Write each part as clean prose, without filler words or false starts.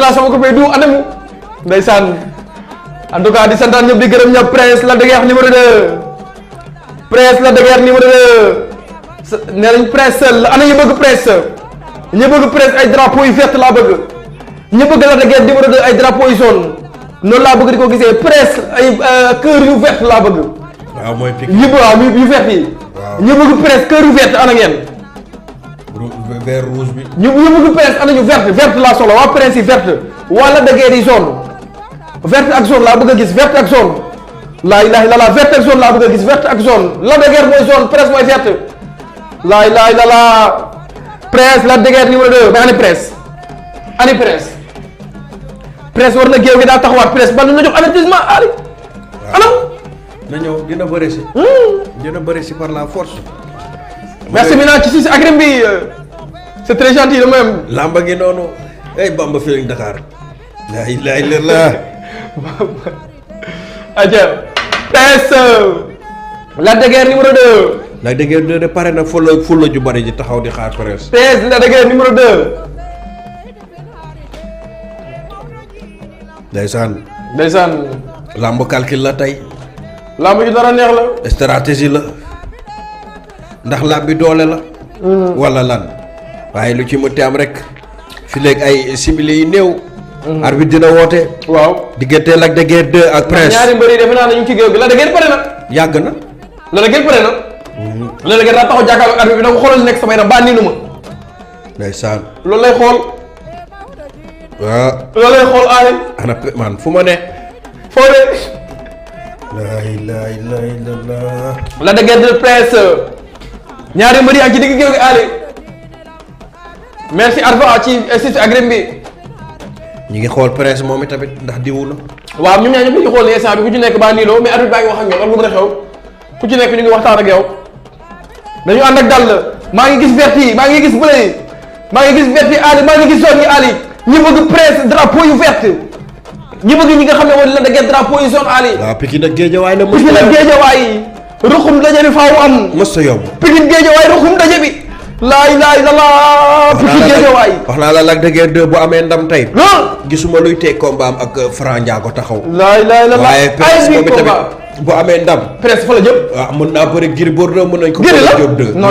voilà sama ko fay du anamu ndeysaan en tout cas di santaan ñëpp di gërëm ñëpp Prince Lac de Guiers numéro 2 Prince Lac de Guiers numéro 2 nee nañ Prince seul ana ñu bëgg Prince ñu bëgg Prince ay drapeaux yu vert laa bëgg ñu bëgg Lac de Guiers numéro 2 ay drapeaux yu jaune noonu laa bëgg di ko gisee Prince ay cœur yu vert laa bëgg waaw mooy pique yu vert yi ñu bëgg Prince cœur yu vert ana ngeen vert rouge bi ñu bëgg Prince ana ñu verte laa soxla waa Prince yi verte waa Lac de Guiers yi jaune verte ak jaune laa bëgg a gis verte ak jaune laa ilaaha illallaah verte ak jaune laa bëgg a gis verte ak jaune Lac de Guiers mooy jaune Prince mooy verte laa ilaaha illallaah Prince Lac de Guiers numéro 2 mais ani Prince Prince war na géew gi daa taxawaat Prince ban na jox avertissement Ali anam na ñëw dina bëri si dina bëri si par la force merci maintenant ci si agrim bi c'est très gentil de même lamba ngi noonu ay Bamba feeling Dakar la ilaha illallah aja Prince Lac de Guiers numéro 2 Lac de Guiers de pare na fulla ju bari ji taxaw di xaar Prince Lac de Guiers numéro 2 ndeysaan lamb calcul la tey lamb ju dara neex la stratégie la ndax lamb bi doole la wala lan waaye lu ci mënti am rek fi léegi ay simili yi néew arbitre dina woote waaw diggante Lac de Guiers 2 ak Prince ñaari mbër yi defe naa ne ñu ngi ci géew gi Lac de Guiers pare na yàgg na Lac de Guiers pare na Lac de Guiers daa taxaw jàkkaarloo arbitre bi da ko xoolal nekk sama yaram ba niinu ma ndeysaan loolu lay xool waaw loolu lay xool aale ana man fu ma ne foo de la ilaha illallah Lac de Guiers de Prince ñaari mbër yi ak ci digg géew gi aale merci Arfa ci site agrim bi ñu ngi xool Prince moom itamit ndax diwu na waaw ñun ñaa ñëpp ñu xool instant bi ku ci nekk baa niiloo mais arbitre baa ngi wax ak ñoom ak lu mën a xew ku ci nekk ñu ngi waxtaan ak yow dañu ànd ak dal maa ngi gis vert yi maa ngi gis bleu yi maa ngi gis vert yi aali maa ngi gis jaune yi aali ñi bëgg Prince drapeau yu vert ñi bëgg ñi nga xam ne mooy Lac de Guiers drapeau yu jaune aali waaw Pikine ak Guédiawaye la Pikine ak Guédiawaye ruxum daje bi faaw am mës ta yomb Pikine Guédiawaye ruxum daje bi laa ilaaha illallaah Pikine Guédiawaye wax naa la Lac de Guiers 2 bu amee ndam tey gisuma luy teg combat am ak Franc Ndiago taxaw laa ilaaha illallaah waaye Prince moom itamit bu amee ndam Prince fa la jëm waaw mën naa bëri Gris Bordeaux mën nañ ko Gris la Jóob 2 non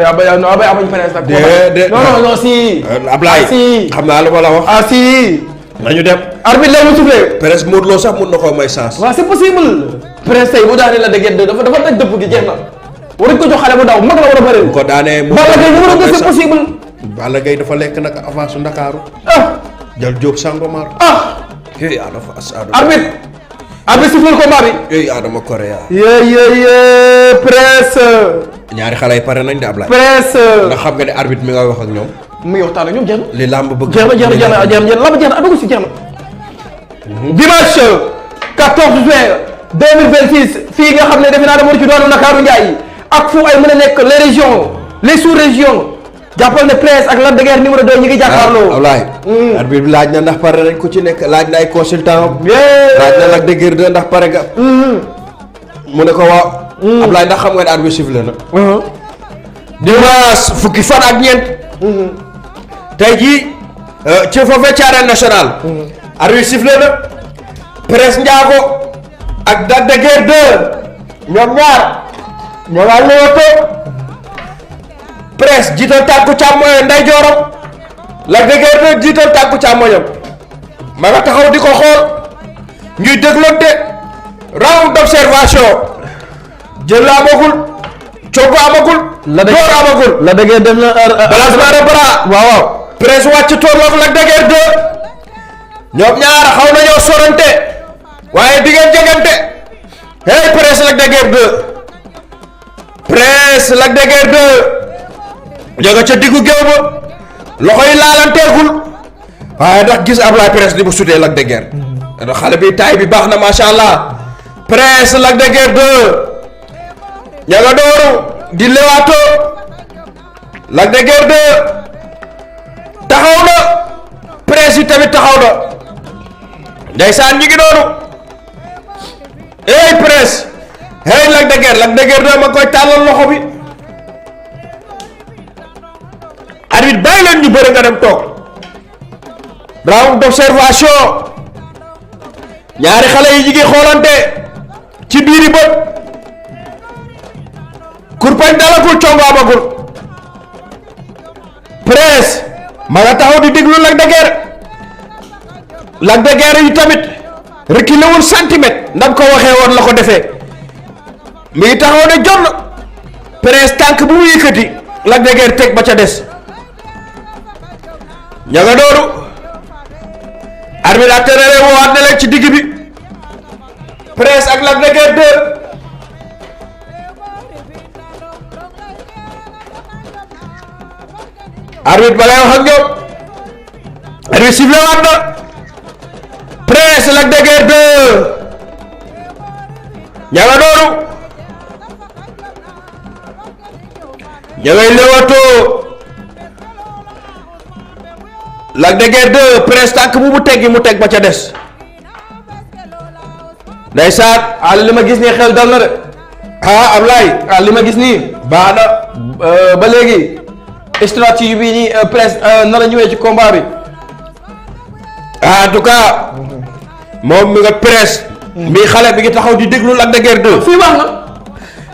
yaa bay amañ Prince nag déedéet non si Ablaye si xam naa lu ma la wax ah si nañu dem arbitre la mu soufflé Prince Modou Lo sax mën na koo may chance waaw c'est possible Prince tey bu daanee Lac de Guiers 2 dafa daj dëpp gi jeex na waruñ ko jox xale bu ndaw mag la war a bëri ko daanee Balla Gaye numéro 2 c'est possible Balla Gaye dafa lekk nag avance su Ndakaaru jël Diop Sangomar hey Adama arbitre sifflé combat bi hey Adama Korea Prince ñaari xale yi pare nañ de Ablaye Prince ndax xam nga ne arbitre mi nga wax ak ñoom mu ngi waxtaan ak ñoom jeex na li làmb bëgg jeex na adugu si jeex na dimanche 14 juin 2026 fii nga xam ne defe naa dama ci doonu Ndakaaru Njaay ak fu ay mën a nekk les régions les sous-régions jàppal ne Prince ak Lac de Guiers numéro 2 ñi ngi jàkkaarloo Ablaye arbitre bi laaj na ndax pare nañ ku ci nekk laaj na ay consultant laaj na Lac de Guiers 2 ndax pare nga mu ne ko waaw Ablaye ndax xam nga ne arbitre sifflé na dimanche fukki fan ak ñeent tey jii ci foofee ci arène nationale arbitre sifflé na Prince Ndiago ak Lac de Guiers 2 ñoom ñaar ñoo ngi leewtoo Prince jiital tànku càmmoñam ndeyjooram Lac de Guiers 2 jiital tànku càmmoñam ma nga taxaw di ko xool ñuy dégloonte round d'observation jël la amagul coogo amagul door amagul Lac de Guiers dem na balancement de bras waaw Prince wàcc tolloog Lac de Guiers 2 ñoom ñaar xaw nañoo sorante waaye di ngeen jegante hey Prince Lac de Guiers 2 Prince Lac de Guiers 2 jóge ca diggu géew ba loxo yi laalanteegul waaye ndax gis Ablaye Prince di mu sutee Lac de Guiers ndax xale bi taay bi baax na macha allah Prince Lac de Guiers 2 ña nga dooru di lewaatoo Lac de Guiers 2 taxaw na Prince yi tamit taxaw na ndeysaan ñi ngi noonu hey Prince hey Lac de Guiers 2 ma koy tàllal loxo bi arbitre bàyyi leen ñu bëri nga dem toog round d'observation ñaari xale yi ñu ngi xoolante ci biiri bët kurpañ dalagul congo amagul Prince ma nga taxaw di déglu Lac de Guiers yi tamit reculé wul centimètre ndam ko waxee woon la ko defee mi ngi taxaw ne jonn Prince tànk bu mu yëkkati Lac de Guiers teg ba ca des ña nga dooru arbitre atterere woowaat na leen ci digg bi Prince ak Lac de Guiers 2 arbitre ba lay wax ak ñoom arbitre sifflé waat na Prince Lac de Guiers 2 ña nga dooru ña ngay leewatoo Lac de Guiers 2 Prince tànk bu mu teggi mu teg ba ca des ndeysaan li ma gis nii xel dal na de Ablaye li ma gis nii baax na ba léegi stratégie bi nii Prince na la ñëwee ci combat bi en tout cas moom mi nga Prince mi xale bi ngi taxaw di déglu Lac de Guiers 2 fii wax na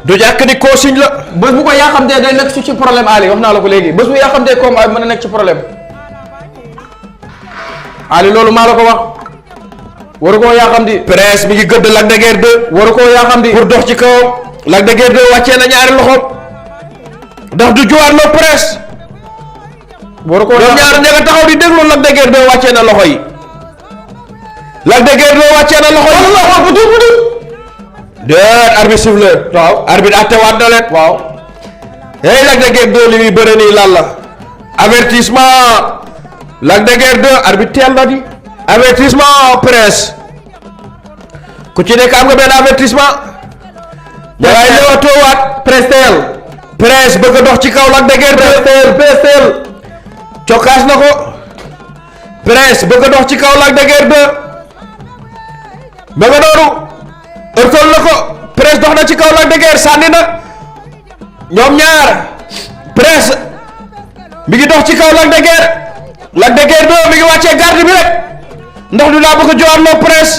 du ñàkk ni consigne la bés bu ko yàqamtee day nekk ci problème Ali wax naa la ko léegi bés bu yàqamtee combat bi mën na nekk ci problème Ali loolu maa la ko wax waru koo yàqamti Prince mi ngi gëdd Lac de Guiers 2 waru koo yàqamti pour dox ci kawam Lac de Guiers 2 wàccee na ñaari loxoom ndax du juwaat loo Prince waru koo ñoom ñaar ña nga taxaw di déglu Lac de Guiers 2 wàccee na loxo yi Lac de Guiers 2 wàccee na loxo yi déet arbitre sifflé waaw arbitre atte waat na leen waaw hey Lac de Guiers 2 li muy bëre nii lan la avertissement Lac de Guiers 2 arbitre teel na di avertissement Prince ku ci nekk am nga benn avertissement ña ngay leewatoo waat Prince bëgg a dox ci kaw Lac de Guiers 2 Prince cokkaas na ko Prince bëgg a dox ci kaw Lac de Guiers 2 ba nga noonu ërtal na ko Prince dox na ci kaw Lac de Guiers sànni na ñoom ñaar Prince mi ngi dox ci kaw Lac de Guiers 2 mi ngi wàccee garde bi rek ndax du laa bëgg a joxaat loo Prince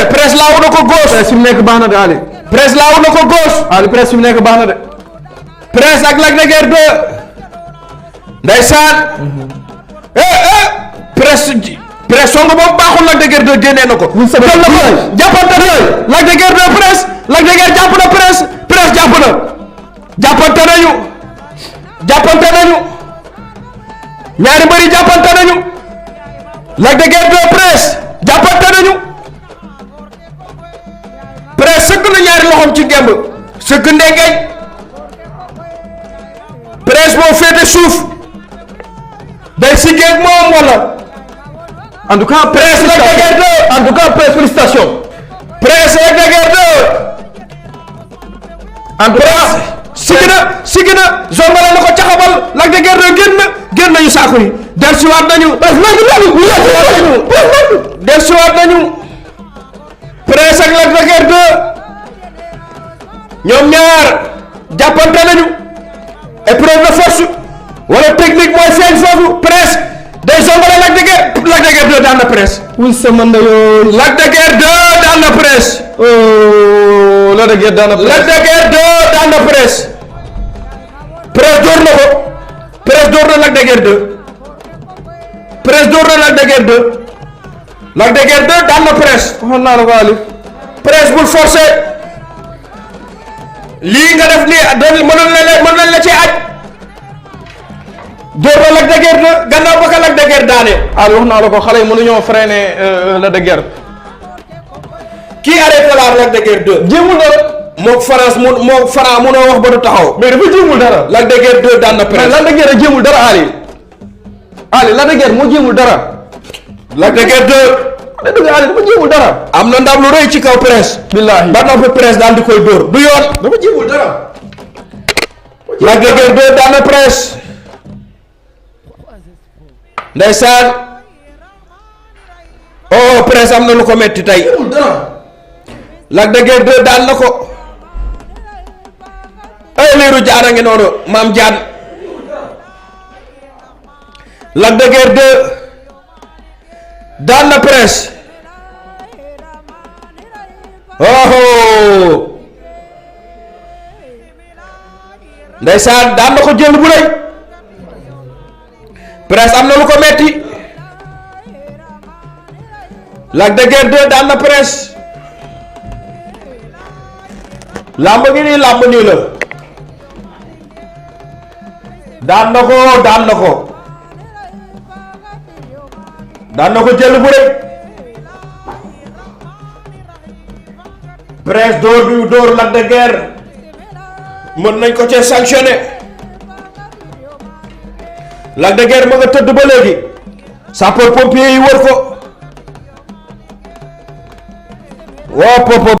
Prince laawu na ko gauche Prince fi mu nekk baax na de Ali Prince laawu na ko gauche Ali Prince fi mu nekk baax na de Prince ak Lac de Guiers 2 ndeysaan Prince song boobu baaxul Lac de Guiers 2 génnee na ko jël na ko jàppante na Lac de Guiers 2 Prince Lac de Guiers jàpp na Prince jàpp na jàppante nañu ñaari mbëri jàppante nañu Lac de Guiers 2 Prince jàppante nañu Prince sëgg na ñaari loxoom ci gemb sëgg ndengeñ Prince moo féete suuf day siggeeg moom wala en tout cas Prince Lac de Guiers 2 en tout cas Prince félicitations Prince Lac de Guiers 2 en tout cas siggi na zongale na ko caxabal Lac de Guiers 2 génn nañu saako yi dellusiwaat nañu Prince ak Lac de Guiers 2 ñoom ñaar jàppante nañu épreuve de force wala technique mooy feeñ foofu Prince day zongale Lac de Guiers 2 daan na Prince wuy sama ndeyoo Lac de Guiers 2 daan na Prince Lac de Guiers daan na Lac de Guiers 2 daan na Prince Prince door na ko Prince door na Lac de Guiers 2 Prince door na Lac de Guiers 2 Lac de Guiers 2 daan na Prince waxoon naa la ko Ali Prince bul forcé lii nga def nii mën nañ la ci aj door na Lac de Guiers 2 gannaaw ba ka Lac de Guiers daane Ali wax naa la ko xale yi mënuñoo freiner Lac de Guiers kii arrêté la Lac de Guiers 2 jéemul dara mook Franc munoo wax ba du taxaw mais dafa jéemul dara Lac de Guiers 2 daan na mais Prince Lac de Guiers a jéemul dara Ali Lac de Guiers moo jéemul dara Lac de Guiers 2 dëgg Ali dafa jéemul dara am na ndam lu rëy ci kaw Prince billahi ba noppi Prince daal di koy dóor du yoon dafa jéemul dara Lac de Guiers 2 daan na Prince ndeysaan oh Prince am na lu ko metti tey jéemul dara Lac de Guiers 2 daan na ko ay liiru jaan a ngi noonu maam jaan Lac de Guiers 2 daan na Prince. oh ndeysaan daan na ko jël bu rëy. Prince am na lu ko metti. Lac de Guiers 2 daan na Prince. làmb ngi nii làmb nii la. daan na ko daan na ko. daan na ko jël bu rëy. Prince dóor bi dóor Lac de Guiers mën nañ ko cee sanctionné. Lac de Guiers ma nga tëdd ba léegi. sapeur pompier yi wër ko.